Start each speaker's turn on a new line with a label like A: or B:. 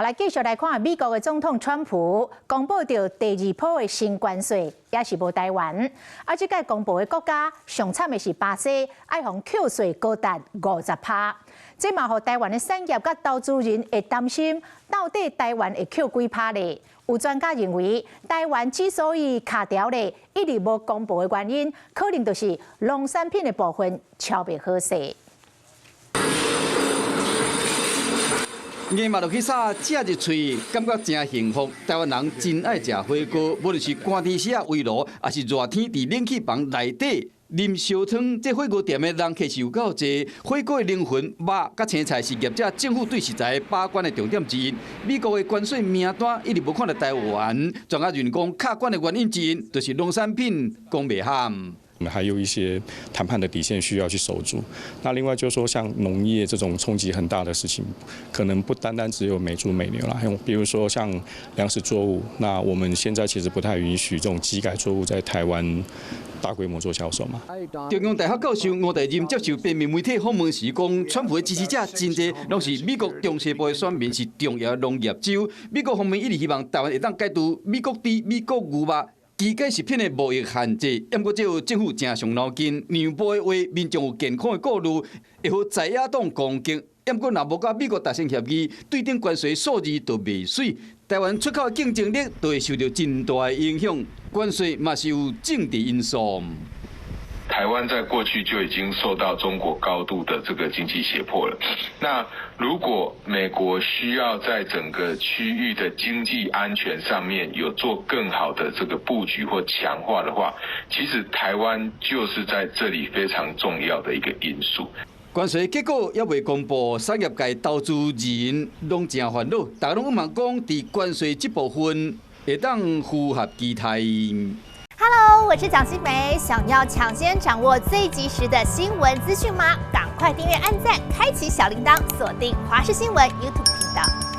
A: 好，來繼續來看美國的總統川普公布著第二波的新關稅，猶是無台灣。啊，這擺公布的國家上慘的是巴西，愛予扣稅高達50趴。這嘛予台灣的產業佮投資人會擔心，到底台灣會扣幾趴咧？有專家認為，台灣之所以卡著咧，一直無公布的原因，可能就是農產品的部分敲袂好勢。
B: 硬肉落去炒，食一喙，感覺誠幸福。台灣人真愛食火鍋，無論是寒天時仔圍爐，抑是熱天佇冷氣房內底啉燒湯，這火鍋店的人客是有夠濟。火鍋的靈魂肉佮青菜是業者政府對食材把關的重點之一。美國的關稅名單一直無看著台灣，專家認為講卡關的原因之一，就是農產品講袂和。
C: 我們還有一些談判的底線需要去守住。那另外就是說，像農業這種衝擊很大的事情，可能不單單只有美豬美牛啦，比如說像糧食作物，那我們現在其實不太允許這種基改作物在台灣大規模做銷售嘛。
B: 中央大學教授吳大任接受平面媒體訪問時講，川普的支持者真濟，攏是美國中西部的選民，是重要的農業州。美國方面一直希望台灣會當解除美國豬、美國牛肉、基改食品的貿易限制，毋過這予政府誠傷腦筋。讓步的話，民眾有健康的顧慮，會予在野黨攻擊。毋過若無佮美國達成協議，對等關稅數字就袂媠，台灣出口的競爭力就會受著真大的影響。關稅嘛是有政治因素。
D: 台灣在過去就已經受到中國高度的這個經濟脅迫了。那如果美國需要在整個區域的經濟安全上面有做更好的這個布局或強化的話，其實台灣就是在這裡非常重要的一個因素。
B: 關稅結果猶未公布，產業界投資人攏誠煩惱，大家攏向望講，佇關稅這部分會當符合期待。
E: Hello，我是蔣新梅，想要搶先掌握最及時的新聞資訊嗎？趕快訂閱、按讚、開啟小鈴鐺，鎖定華視新聞 YouTube 頻道。